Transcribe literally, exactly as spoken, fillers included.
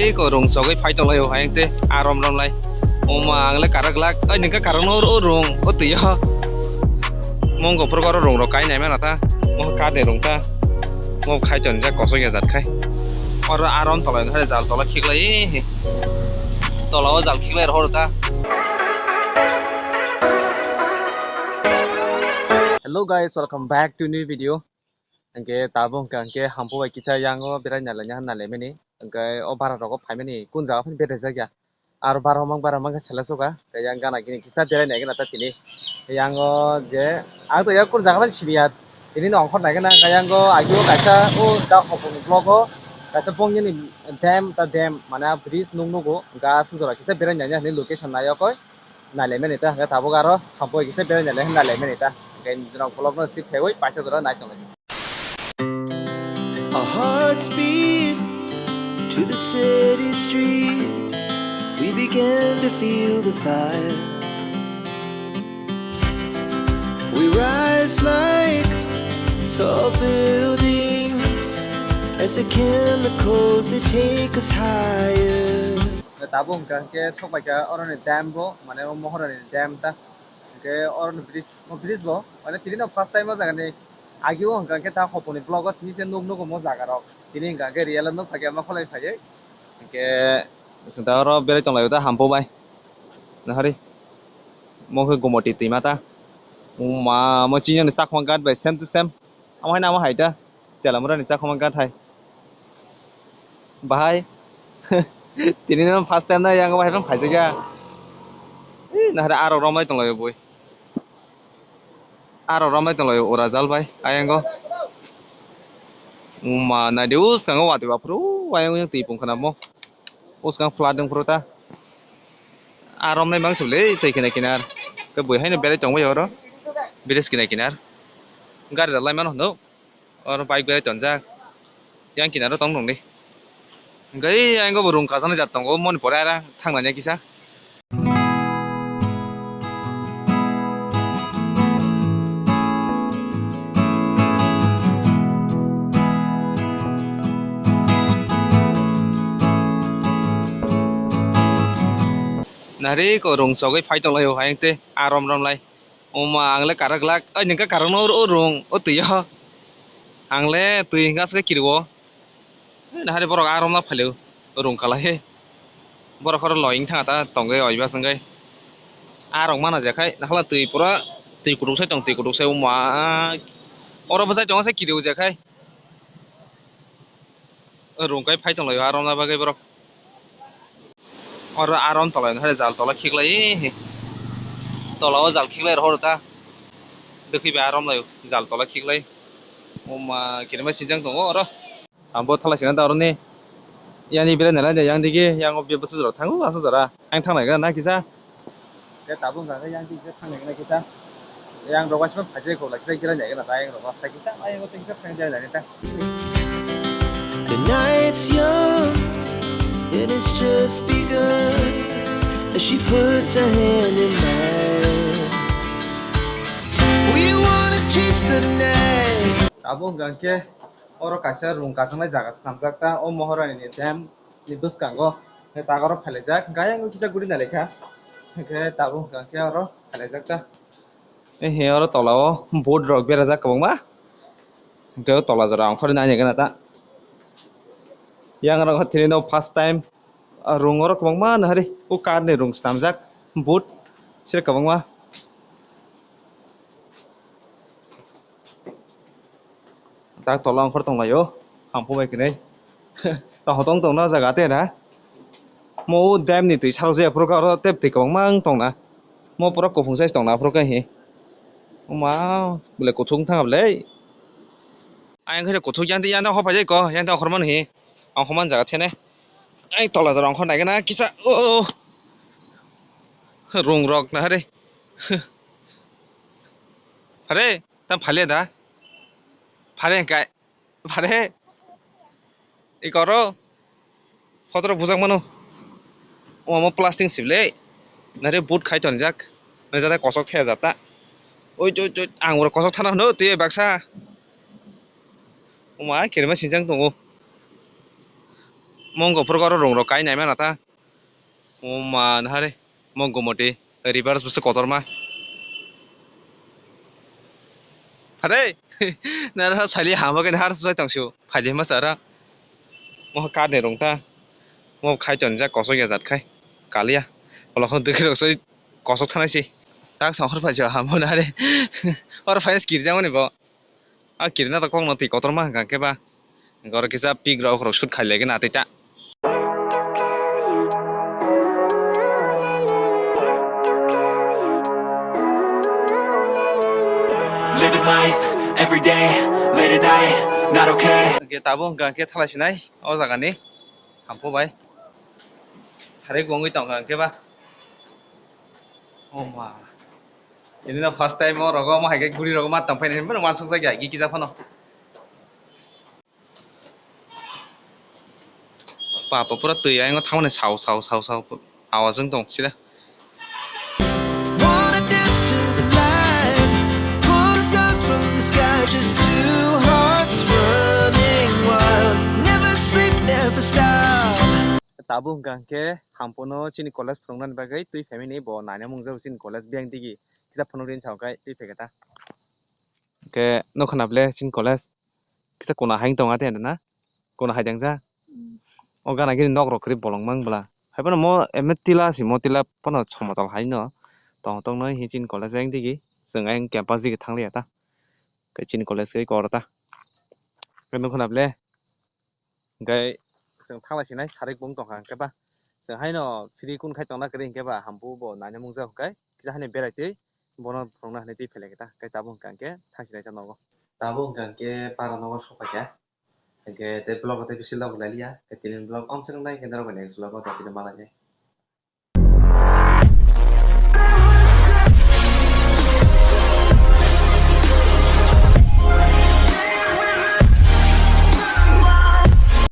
Ko rung chogwi phai tonglaio hai te arom rom lai. Oma ang le karak lak. Ai ningka karak no o rung o twi o. Mongo phuru oro rung rok kai nai mano ta. Mo ka de rung ta. Mo khai ton jak kosok ya jat khai. Oro arom tolai no jal tola khiklai. Tola o jal khiklai ro ta. Hello guys, welcome back to new video. Hingke tabuk hingka hingke hampu bai kisa yango berai nalaina nalaimani. Hingke o bara rogo phaimani kun jaga phani berai jakya. Aro bara mang bara mang khe sela suka. Hingke yang gana gini kisa berai naigena ta tini. Yango je ang to yak kun jaga phani siniya. Tini no ongkhor naigena hingke yango agi o kaisa o da hopung block o kaisa bongni dam ta dam mane bridge nung nugo. Hingke aswk jora kisa berai naina hwnwi location nai o koi. Nalaimani ta hingke tabuk aro hampu bai kisa berai nalai nalaimani ta. Hingke norok vlog no skip khaiwi paisa jora nai tonglai. Our hearts beat to the city streets. We began to feel the fire. We rise like tall buildings as the chemicals they take us higher. Tabuk hingka hingke sok bai kha oroni dam bo, mane o mohorani dam ta. Hingke oroni bridge, o bridge bo, mane tini no first time o jaga ni agi o hingka hingke ta hoponi block o sini se nuk nugo mo jaga rok. Tini hingka hingke real o nuk phai khe ma kholai phai. Hingke sita oro berai tonglaio ta hampu bai. Nahari. Mo khe Gomoti twima ta. Uma, mo chini ni chakma ghat bai same to same. Amo hai na amo hai ta. Telamura ni chakma ghat hai. Bahai. Tini no first time na yang bahai phang phaijak ya. Ih, nahari aro romlai tonglaio bui. Aro romlai tonglaio ura jal bai. Ayango. Uma, nai de us kango wati bapru. Ayango yang twi pung khana mo. Uskang flood wng phuru ta. Ah, romnai mang sibole twi kinar kinar. Tei bui haino berai tongbai oro. Bridge kinar kinar. Gari rok lai mano hwno. Oro bike berai tonjak. Yang kinaro tong tongdi. Hingke ayang bo rung kajaknai jat tongo. Moni pore ara thangnani kisa. Nari ko rung chogwi phai tonglaio hai te arom romlai. Oma ang le karak lak, ai ningka karak no o rung o twi o. Ang le twi hingka se kiri o. Nahari borok arom na phalio rung kalai he. Borok oro loi wngtha ta tongwi oi bas wngwi. Arok mana je khai, nakhala twi pura twi kutuk sai tong, twi kutuk sai wngma. Oro bwsai tongo se kiri o je khai. Rung kai phai tonglaio aromna bagwi borok. Oro arom tolai hai jal tola khiklai. Tola o jal khiklai rohor ta. Dwkhwi bai arom lai jal tola khiklai. Oma kirima sinjang tongo oro. Abo thalai sina da oroni. Yani bere nela de yang digi yang o bwsajora thango asajora. Ang thangnai ga na kisa. Ke tabuk ga yang digi thangnai ga na kisa. Yang rok waisma phaijai ko la kisa gira nai ga na yang rok waisma kisa. Ai ngo tingsa thang jai nai ta. The night's young and it's just begun as she puts her hand in mine. We wanna chase the night. Tabuk ga ke Oro kaisa rung kajaknai jaga swnamjak ta, o Moharani ni dam ni bwskango. Hwnkhe tak oro phailaijak, hwnkhe ayang kisa guri nai laikha. Hwnkhe tabuk hwnkhe oro phailaijak ta. He oro tola o boat rok berajak kwbangma. Hwnkhe o tola jora ongkhorwi naina gana ta. Yang rok tini no first time. Ah, rung oro kwbangma nahari. O kar ni rung swnamjak. Boat sere kwbangma. Tak tola ongkhor tonglaio. Hampu bai kwnwi. Tong tong tongna o jaga te na. Mo o dam ni twi sarok jaya phuru kha oro tei twi kwbangma wng tongna. Mo pura kuphung size tongna phuru kha hi. Oma bwle kuthuk wng thang bwle. Ayang khe kuthuk yang yang hophaijai ko yang ongkhormani hi. Ang homa jaga thene. Ai tola jora ongkhor naikhe na kisa. O, o, o. Rung rok na hare. Hare, tam phale da. Phale kai. Phale. Ikoro. Photo bujak mano. O mo plastic sibile. Nare boot khai tonjak. Najada kosok thaya jata. Oi, oi, oi, ang oro kosok thana hwno twi baksa. Oma kirima sinjang tongo. Mongo phuru oro rung rok kai nai mana ta. O ma nahare. Mongo moti. Reverse bwswk kotorma. Hare. Nara sali hama khe har sai tongsu. Phaidi ma sara. Mo kar ni rung ta. Mo khai ton ja kosok ya jat khai. Kalia. Olo kho dikhi rok sai kosok thanai si. Tak songkhor phai ja hama nahare. Oro phai kirja mani bo. A kirna to kokno twi kotorma hwnkha khe ba. Hwnkhe oro kisa pik rok rok shoot khai lai khe na twi ta. Living life every day, late at night, not okay. Hwnkhe tabuk hwnkha khe thalai sinai o jaga ni. Hampu bai. Sarik bongwi tongkha hwnkhe ba. O ma. Ini no first time o rogo mo hai khe guri rogo ma tong phai nai, mano wansuk jak ya, giki jak phano. Papa pura twi ayang thangmani sao sao sao sao awas wng tong sida. Wanna dance to the light. Pull the stars from the sky, just two hearts running wild. Never sleep, never stop. Tabuk hwnkha hwnkhe hampuno chini college phwrwngnani bagwi twi phaimani bo naina mungjago chini college biyang digi kisa phunukdi hinsa hwnkhe twi phaikha ta. Hwnkhe nukha na ble chini college kisa kuna hai wng tongo tei na kuna hai dengja. O gana gini nok rok kwrwi bolong mang bwla. Haiphano mo M A tila si mo tila phano somotol hai no tong tong noi hi chini college ayang digi chwng ayang campus digi thang liya ta. Khe chini college khe kor ta. Khe nukha na ble. Hwnkhe chwng thanglai sinai sarik bung tongkha hwnkhe ba. Chwng haino free kun khai tongna kwrwi hwnkhe ba hampu bo naina mungjago hwnkhe kisa haino berai twi bono phunukna hinwi twi phailai khe ta. Hwnkhe tabuk hwnkha hwnkhe thang sinai ta nogo. Tabuk hwnkha hwnkhe para nogo sokphaikha. Hwnkhe tei vlog tei bisi log lailiya. Hwnkhe tini vlog omswk wngnai hwnkhe norok bai next vlog o tongtwino malainai.